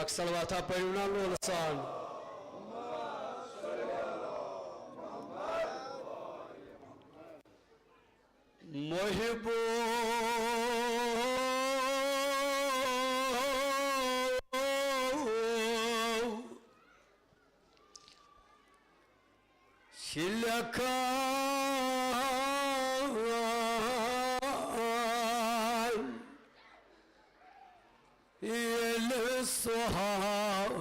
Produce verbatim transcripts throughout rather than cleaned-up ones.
اکھ صلواتہ پٔرِو نا لولہٕ سان۔ محبو چھِ لیکھان، ییٚلہِ صحاب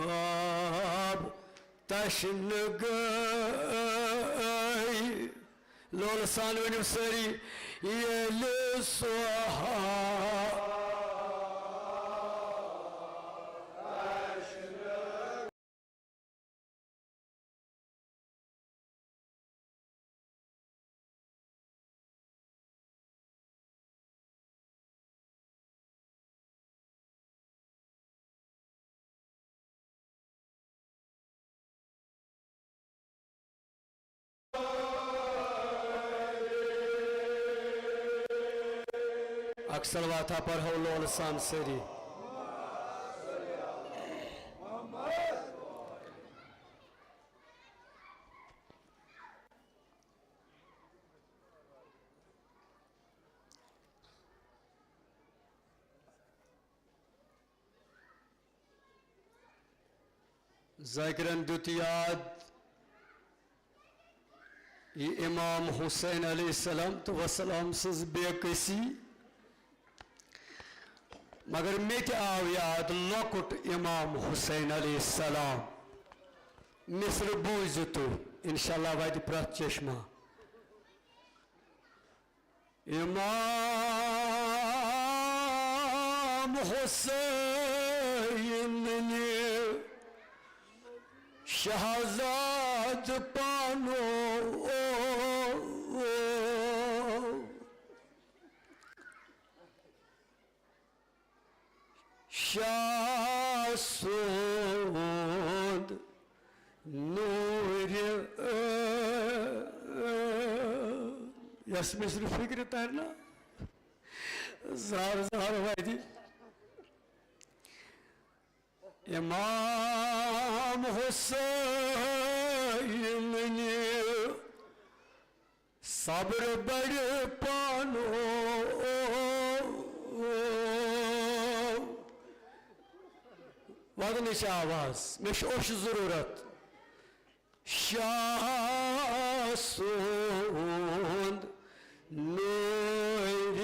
تشنہٕ گٔے۔ لولہٕ سان ؤنِو سٲری، ییٚلہِ صحاب۔ اکھ صلواتہ پرہو لولہٕ سان سٲری۔ ذاکرن دیُت یاد، یہِ امام حسین علیہ السلام تہٕ وسلام سٕنٛز بے کسی، مگر مےٚ تہِ آو یاد لۄکُٹ امام حسین علیہ السلام۔ مصرٕ بوٗزِو تُہۍ، انشاءاللہ واتہِ پرٛٮ۪تھ چشمہ۔ امام حسین نہِ شہزاد پانو شاہ سُنٛد نوٗرِ، یس مصرِ فکرِ ترِ نا، زار زار وادی۔ امام حسین نہِ صبر بڑِ پانو۔ ودنٕچ آواز، مےٚ چھُ اوٚش ضروٗرت۔ شاہ سُنٛد نوٗرِ۔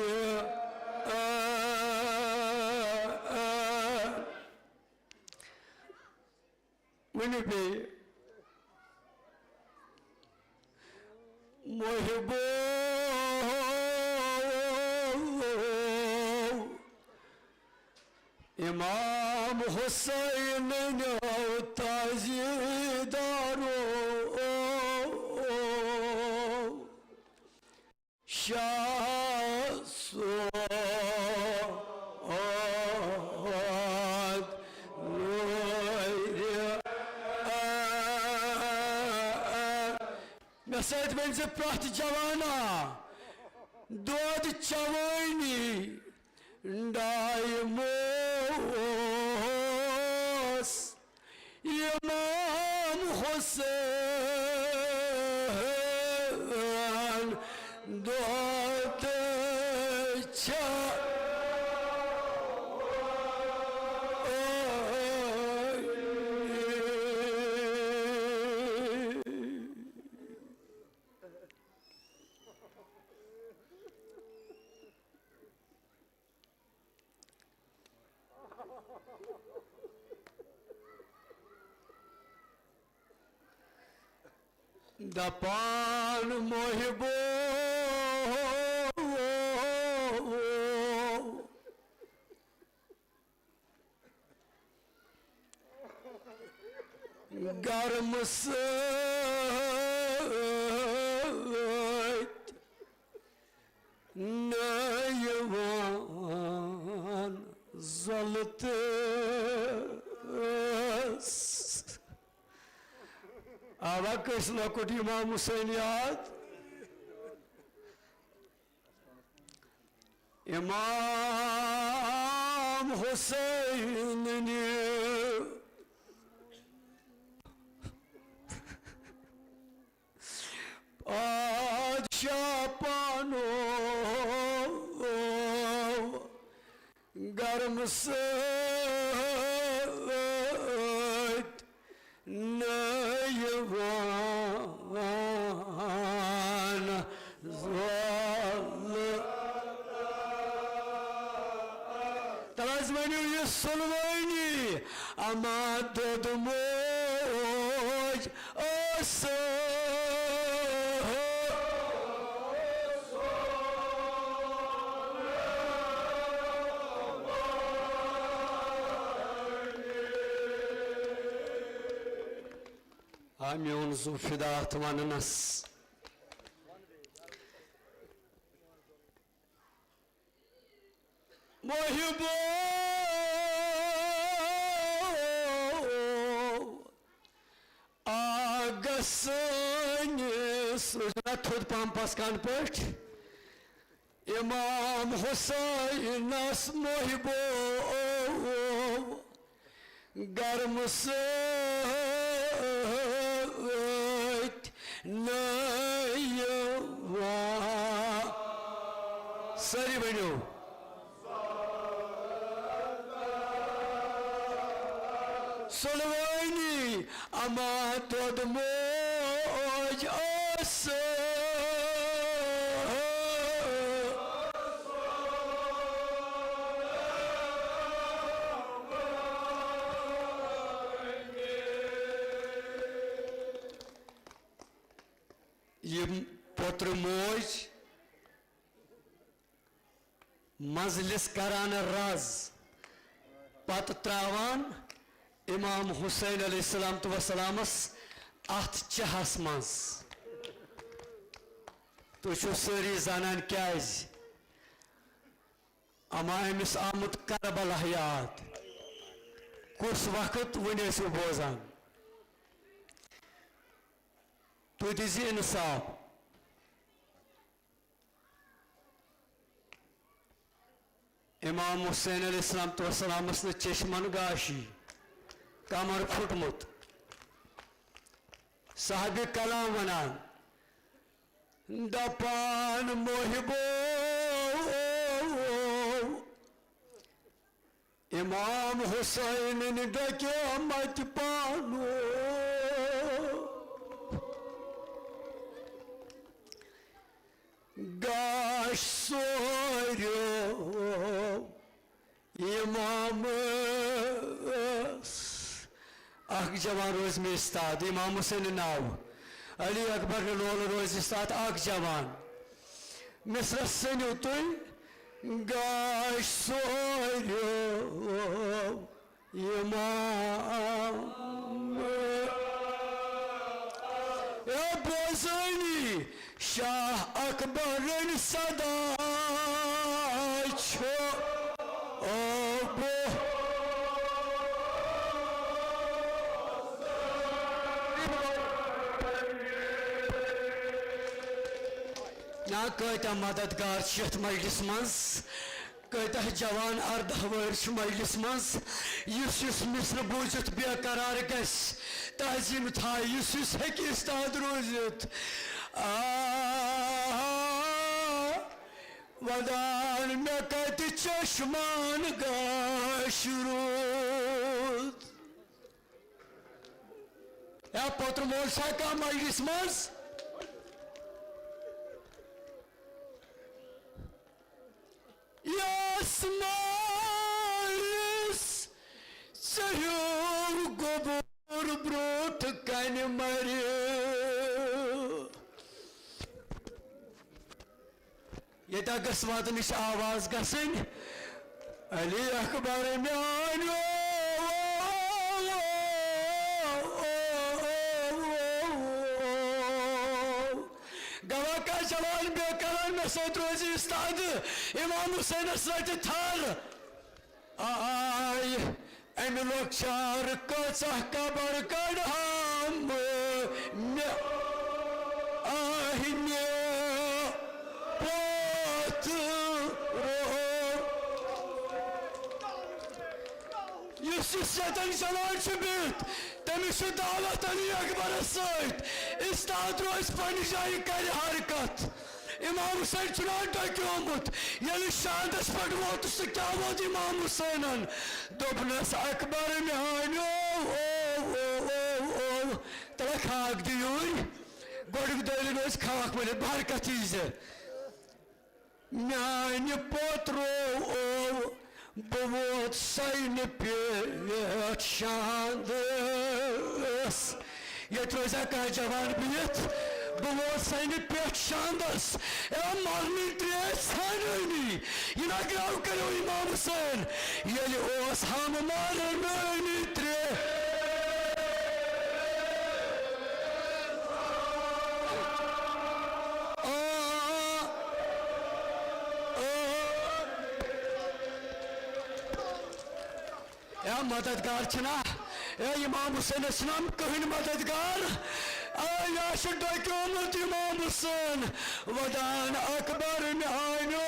ؤنِو بیٚیہِ۔ محبو، امام حسین نو تازیدارو، شاہ سُنٛد نوٗرِ۔ مےٚ سۭتۍ ؤنۍ زِ پرٛٮ۪تھ جوانا، دۄد چوٲنی ڈایموس۔ امام حسین دۄد چھا۔ دپان محبو، گرم سۭتۍ نہ یِوان زۄلہٕ تہٕ۔ آوا کٲنٛسہِ لۄکُٹ امام حسین یاد؟ امام حسین نہِ سۭتۍ نہٕ یِوان زولہٕ۔ تَلہٕ حظ ؤنِو یہِ سُلوٲنی، اما دۄد موج ٲسہٕ۔ آ میون زُو فدا اَتھ وَننَس۔ محبو، آ گژھنس، روٗزِو نا تھوٚد پہم پس کن پٲٹھۍ۔ امام حسینس محبو، گرم سۭتۍ نہٕ یِوان۔ سٲری ؤنِو۔ سُلوٲنی اما دۄد موج ٲسہٕ۔ یِم پوترٕ موج مجلس کران رز، پتہٕ تراوان امام حسین علیہ الصلوۃ والسلامس اتھ چہس منٛز۔ تُہۍ چھِو سٲری زانان کیازِ؟ اما أمِس آمُت کربلا یاد۔ کُس وقت وُنہِ ٲسِو بوزان؟ تُہۍ دیٖزِ انصاف۔ امام حسین علیہ الصلوۃ والسلامس نہٕ چشمن گاشی، کمر پھُٹمُت۔ صاحب کلام ونان، دپان محبو، امام حسین ڈکیہ مت پانو، گاش سوریو امامس۔ اکھ جوان روزِ مےٚ استاد، امام حسین ناو، علی اکبر لول روزِ استاد، اکھ جوان۔ مصرس سٔنِو تُہۍ، گاش سوریو امام۔ اے بوزٲنی، شاہ اکبرٕنۍ صدا چھُ۔ او بو۔ نا کۭتیاہ مددگار چھِ یتھ مجلس منٛز، کۭتیاہ جوان اردہ وٲرۍ چھِ مجلس منٛز۔ یُس یُس مصرٕ بوٗزِتھ بے قرار گژھِ، تعظیم تھایہِ، یُس یُس ہیٚکہِ استاد روٗزِتھ۔ آ، ودان مےٚ کتہِ چشمان گاش روٗد۔ ہے پوتُر مول چھا کانٛہہ مجلس منٛز؟ یس مٲلِس ژےٚ ہیوٗ گوٚبُر برٛونٛٹھ کنہِ مرِ۔ ییٚتہِ گٔژھ واتنٕچ آواز گژھٕنۍ۔ علی اکبر میانیو۔ گواہ کا جوان بے کران مےٚ سۭتۍ روزِ استاد امام حسینس رٹہِ تھل۔ آے امہِ لۄکچار کۭژاہ قبر کڑہام مےٚ، آہہِ مےٚ پتھ رو۔ یُس یُس ییٚتٮ۪ن جوان چھُ بِہِتھ، تٔمِس چھُ دعوت علی اکبرس سۭتۍ۔ استاد روزِ پننہِ جایہِ، کرِ حرکت۔ امام حسین چھُنہ ڈۄکیومُت۔ ییٚلہِ شاندس پٮ۪ٹھ ووتُس تہٕ کیٛاہ ووت امام حسینن؟ دوٚپنس، اکبر میانیو، او، او، او، او، تلہ خاک دِیوٗرۍ۔ گۄڈٕ دٲرِو نہٕ أسۍ خاک ؤنِتھ، برکت یی زِ۔ میانہِ پوترو، او، بہٕ ووت سینہٕ پٮ۪ٹھ شاندس۔ ییٚتہِ روزِ ہا کانٛہہ جوان بِہِتھ، بہٕ ووت سینہٕ پٮ۪ٹھ شاندس۔ اے مرنٕے ترٛیش ژھانڈٲنی، یہِ نہ گرٛاو کٔرِو امام حسین۔ ییٚلہِ اوس ہم مرنٲنی ترٛیش۔ آ، آ۔ اے مددگار چھنا، اے امام حسینس چھنا کٕہٕنۍ مددگار۔ اے یا چھُ ڈۄکیومُت امام حسین، ودان اکبر میانیو،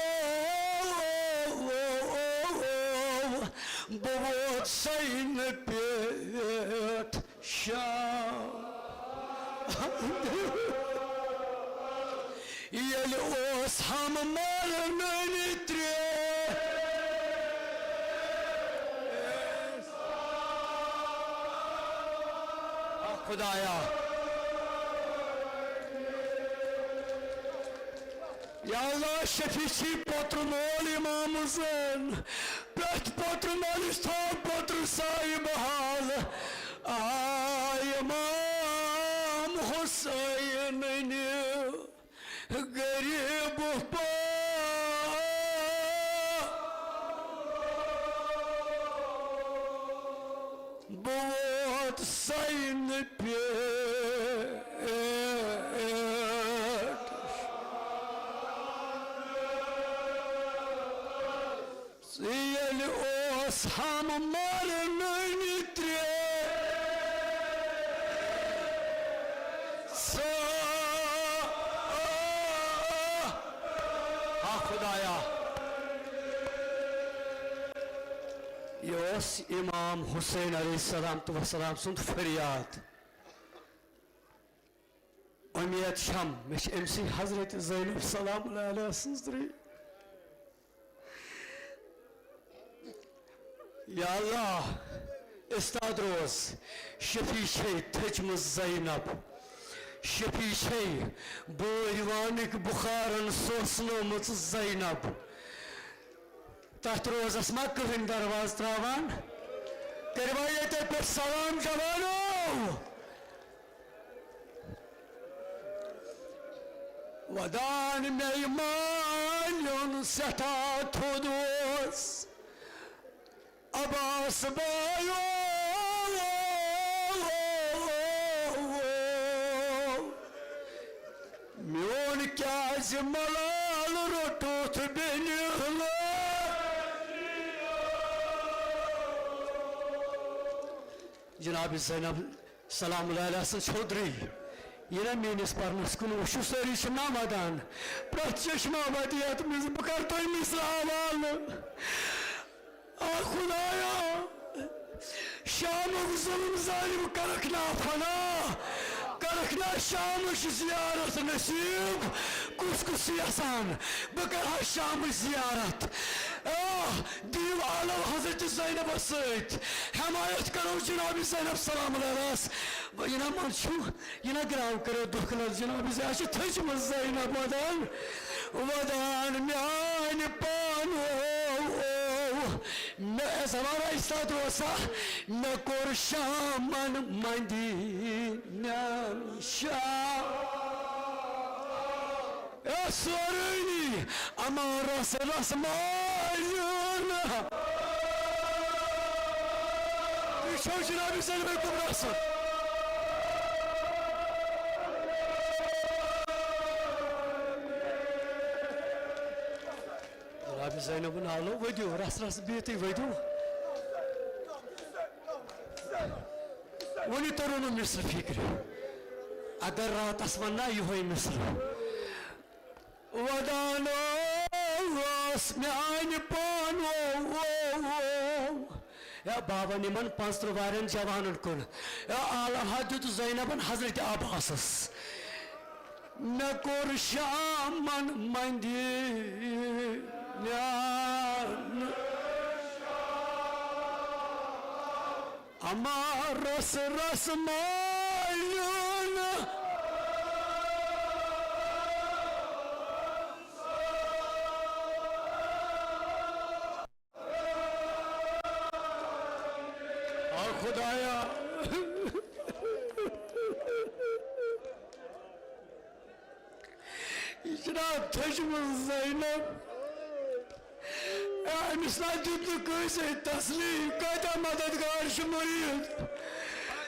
بہٕ ووت سینہٕ پٮ۪ٹھ شاہ۔ ییٚلہِ اوس ہم مرنٕنۍ ترٛیش۔ آ خدایا۔ یا اللہ، شفیع چھی پوترٕ مول امام حسین۔ پرٛٮ۪تھ پوترٕ مٲلِس تھاو پوترٕ صاحب حال۔ آ امام حسین نہِ غریب پا۔ بہٕ ووت سینہٕ پٮ۪ٹھ۔ ژٕ ییٚلہِ اوس ہم مرنٕنۍ ترٛیش۔ ژٕ، آ خدایا۔ یہِ اوس امام حسین علیہ السلام تہٕ وسلام سُنٛد فریاد۔ اُمید چھم، مےٚ چھِ أمۍ سٕے حضرت زینب سلام اللہ علیہ سٕنٛز درٕے۔ یا اللہ، استاد روز، شفیع چھے تھٔچمٕژ زینب، شفیع چھے بٲرۍ وانٕکۍ بُخارن سوسنٲومٕژ زینب۔ تتھ روزس ما کٕہٕنۍ دروازٕ تراوان؟ کٔرِوا ییٚتہِ پٮ۪ٹھ سلام جوانو؟ ودان مہمانیُن سٮ۪ٹھاہ تھوٚد اوس عباس بایو۔ میون کیازِ ملال روٚٹُتھ بیٚنہِ؟ جناب زینب سلام اللہ علیہ سٕنٛز چھوٚدرٕے۔ یہِ نہ میٲنِس پرنس کُن وٕچھِو، سٲری چھِ نا ودان۔ پرٛٮ۪تھ چشمہ ودی یتھ منٛز بہٕ کرٕ تۄہہِ مِثلہٕ حوالہٕ۔ آ خدایا، شامُک ظلم ظالم کرکھ نا فنا، کرکھ نا شامٕچ زیارت نصیب۔ کُس کُس چھُ یژھان بہٕ کرٕ ہا شامٕچ زیارت؟ آ، دِیِو عالم حضرت زینبس سۭتۍ، حمایت کرو جناب زینب سلام علیہس۔ وۄنۍ یہِ نہ منٛز چھُ، یہِ نہ گراو کرو دۄکھ لفظ جناب زینب چھِ تھٔچمٕژ زینب ودان، ودان میانہِ پانو۔ مےٚ زمانہ استاد اوسا، مےٚ کوٚر شامن مدینہ شام۔ اے سورُے اما رس رس مالیُن۔ تُہۍ چھِو جناب زینب کبریٰ سُنٛد۔ جناب زینب نالو ؤدِو، رس رس بِہتٕے ؤدِو۔ وۄنۍ ترو نہٕ مصرٕ فکرِ۔ اگر راتس وننا یِہوٚے مصرٕ۔ ودان اوس میانہِ پانو۔ یا بابن یِمن پانٛژترٕٛہ وارٮ۪ن جوانن کُن۔ یا عالم حض دیُت زینبن حضرت عباسس۔ مےٚ کوٚر شامن مندِ نیان۔ اما رس رس مالیُن۔ آ خدایا۔ یہِ چھِنہ تھٔجمٕژ زینب؟ اے، أمِس نہ دیُت نہٕ کٲنٛسے تسلی۔ کۭتیٛاہ مددگار چھِ مریٖض؟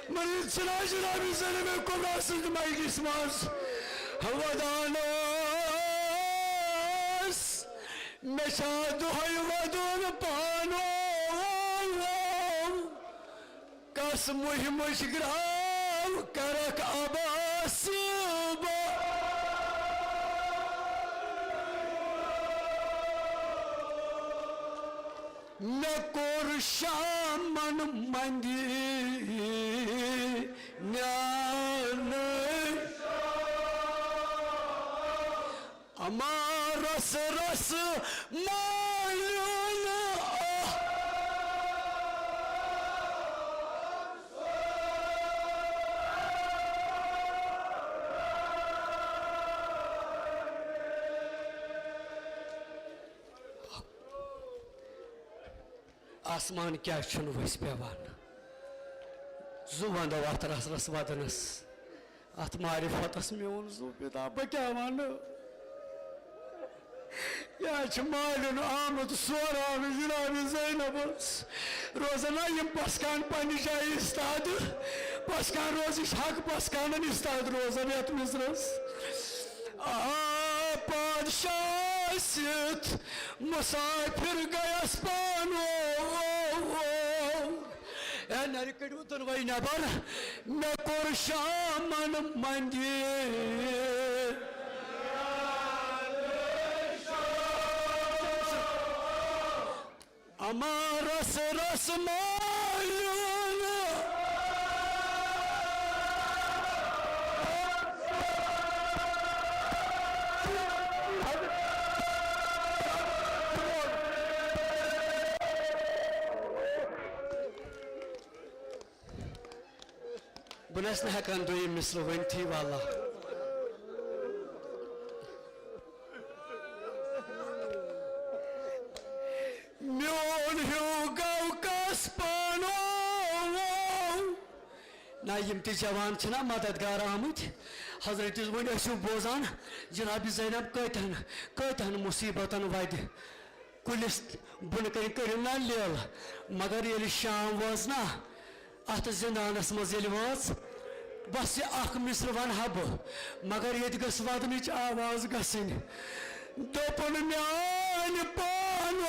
مریٖض چھِنہ جناب زینب کبریٰ سٕنٛدِ مجلس منٛز؟ ودان اوس، مےٚ چھا دۄہے ودُن پانو؟ کس مُہمٕچ گرٛاو کرکھ عباس با؟ مےٚ کوٚر شامن مندِ نیان۔ اما رس رس مالیُن۔ آہ۔ آسمان کیٛازِ چھُنہٕ وَسہِ پٮ۪وان؟ زُو وَندو اَتھ رَس رَس وَدنَس، اَتھ معرفتَس میون زُو پِتا، بہٕ کیٛاہ وَنہٕ؟ یہِ حظ چھُ مالیُن آمُت سوراونہٕ جناب زینبَس۔ روزان نا یِم پَسکان پنٛنہِ جایہِ اِستاد، پَسکان روزِ حق پَسکانَن اِستاد روزان یَتھ مِصرَس۔ آ پادشاہ ٲسِتھ مسافر گٔیَس پانہٕ۔ اے نرِ کٔڑِو دۄنوَے نٮ۪بر، مےٚ کوٚر شامن مندِ۔ اما رس رس مالیُن۔ بہٕ نہ چھُس نہٕ ہٮ۪کان دوٚیِم مِصرٕ ؤنتھٕے، واللہ۔ میون ہیوٗ گوٚو کس پانو۔ نہ، یِم تہِ جوان چھِنہ مددگار آمٕتۍ، حضرت، وۄنۍ ٲسِو بوزان، جناب زینب کۭتہن، کۭتہن مُصیبتن وَدِ۔ کُلِس بۄنہٕ کنہِ کٔرِو نا لیل، مگر ییٚلہِ شام وٲژ نا، اتھ زندانس منٛز ییٚلہِ وٲژ، بس یہِ اکھ مِصرٕ ونہٕ ہا بہٕ، مگر ییٚتہِ گٔژھ ودنٕچ آواز گژھٕنۍ۔ دوٚپُن، میانہِ پانو،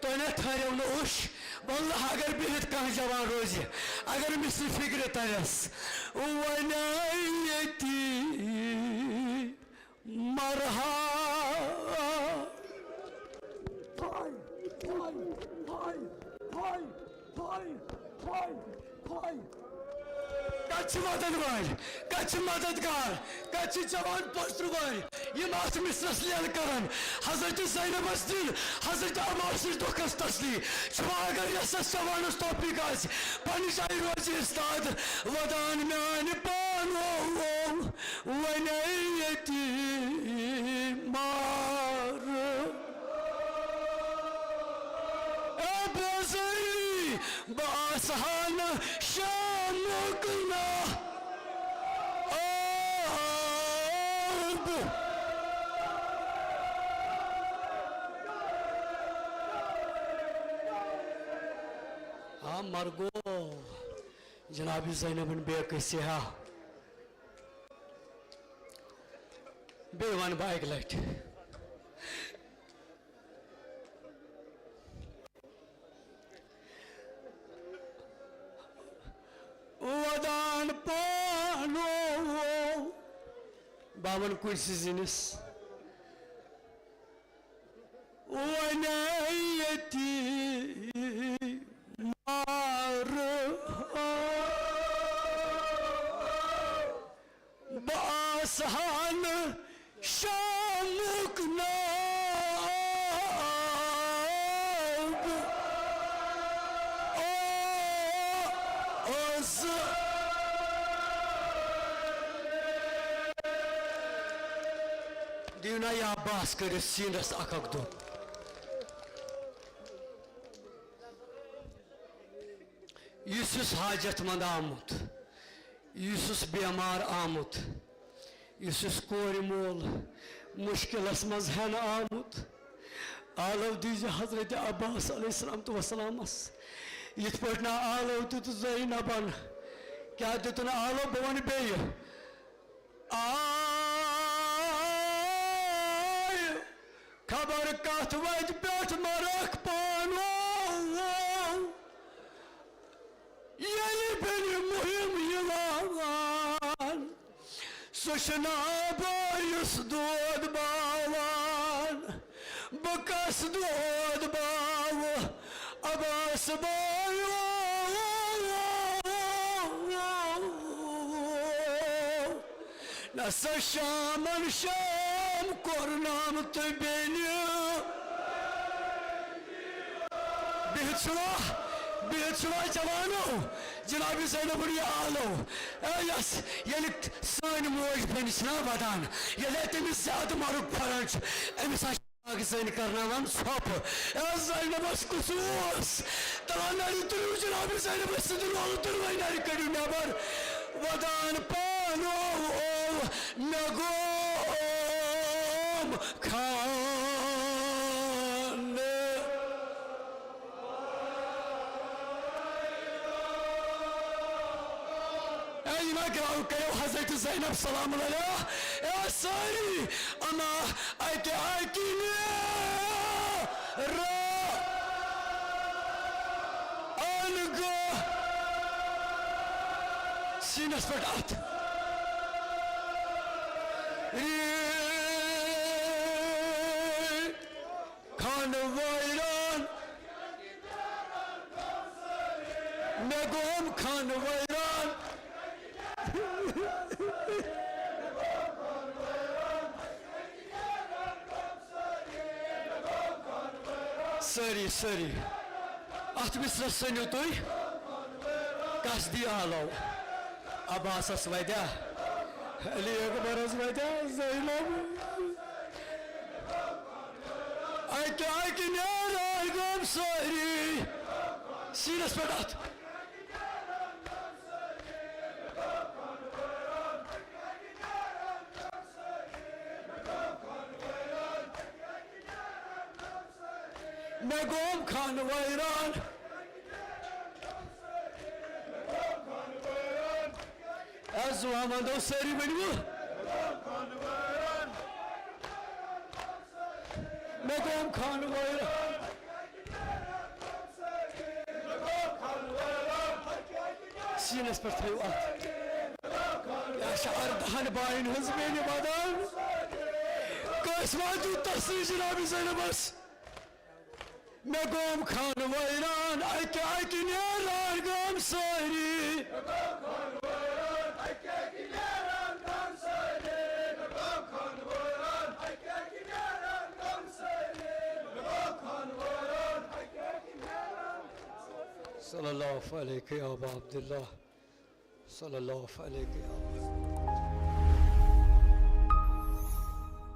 تۄہہِ نا ٹھہریو نہٕ اوٚش؟ واللہ اگر بِہِتھ کانٛہہ جوان روزِ، اگر مِصرٕ فِکرِ ترٮ۪س، وۄنۍ ییٚتی مرہا۔ پھاے، پھاے، پھاے، پھاے، پھاے، پھاے، پھاے۔ کتہِ چھِ مدد وٲلۍ؟ کتہِ چھِ مددگار؟ کتہِ چھِ جوان پۄژرٕ وٲلۍ؟ یِم اتھ مِصرس لیل کرن۔ حضرت زینبس دِن حضرت عمار سٕنٛدِ دۄکھس تسلی۔ چھُوا اگر یسس جوانس توفیق آسہِ، پننہِ جایہِ روزِ استاد، ودان میانہِ پانو۔ ونے ییٚتی مار۔ اے بوزٕے، بہٕ آسہٕ ہا نہٕ شامُک نہ۔ آب۔ آ مرگو، جناب زینبن بے کسی ہا۔ بیٚیہِ وَنہٕ بہٕ اَکہِ لَٹہِ۔ وَدان پانو۔ بہٕ وَنہٕ کُنسٕے زِنِس۔ وَنے ییٚتی مار۔ بہٕ آسہٕ ہا شامُک ناب۔ او، او، زٕ۔ دِیِو نا یہِ عباس کٔرِتھ سیٖنَس اکھ اکھ دۄن۔ یُس یُس حاجت مند آمُت، یُس یُس بیمار آمُت، یُس یُس کورِ مول مُشکِلس منٛز ہٮ۪نہٕ آمُت، آلو دیٖزِ حضرت عباس علیہ الصلوۃ والسلامس۔ یِتھ پٲٹھۍ نہ آلو دیُت زینبن، کیٛاہ دیُتُن آلو؟ بہٕ وَنہٕ بیٚیہِ۔ آے خبر کتھ وتہِ پٮ۪ٹھ مرکھ پانو۔ ییٚلہِ بیٚنہِ مُہِم یِوان، سُہ چھُ نہٕ بٲیِس دود باوان۔ بہٕ کس دود باوٕ عباس بایو؟ نہ سا شامن شام کوٚرنم تہٕ بیٚنہِ۔ بِہِتھ چھُوا، بِہِتھ چھُوا جوانو؟ جناب زینب بنت آلو، اے یس، ییٚلہِ سٲنۍ موج بیٚنہِ چھِنہ ودان، ییٚلہِ تٔمِس زیادٕ مرُگ پھران چھُ، أمِس ہا چھِ اکھ زٔنۍ کرناوان ژھۄپہٕ۔ اے زینبس کُس اوس؟ تلان نرِ تُلِو جناب زینب سٕنٛدِ لولہٕ تُلوٕے نرِ کٔڑِو نٮ۪بر۔ ودان پانو او مےٚ گوم خانہٕ۔ اے یِمن گراو کٔرِو حضرت زینب سلام علیہا۔ اے سٲری اما اکہِ اکہِ نیرا انگہٕ سیٖنس پٮ۪ٹھ اتھ۔ ری خانہٕ وٲران، مےٚ گوم خانہٕ وٲران۔ سٲری، سٲری۔ اتھ مصرس سٔنِو تُہۍ۔ کس دی آلو؟ عباسس وَدیا، علی اکبرس وَدیا، زینب۔ اکہِ اکہِ نیران گٔم سٲری۔ سیٖنس پٮ۪ٹھ اتھ۔ مےٚ گوم خانہٕ وٲران۔ اے زُوان وَندو سٲری ؤنِو۔ مےٚ گوم خانہٕ وٲران۔ سیٖنس پٮ۪ٹھ تھٲیِو اتھ۔ یہِ چھِ اردہن باین ہٕنٛز بیٚنہِ ودان۔ کٲنٛسہِ ما دیُت تسلی جناب زینبس؟ مےٚ گوم خانہٕ وٲران، اکہِ اکہِ نیران گٔم سٲری۔ صلی اللہ علیک یا ابا عبداللہ۔ صلی اللہ علیک یا ابا۔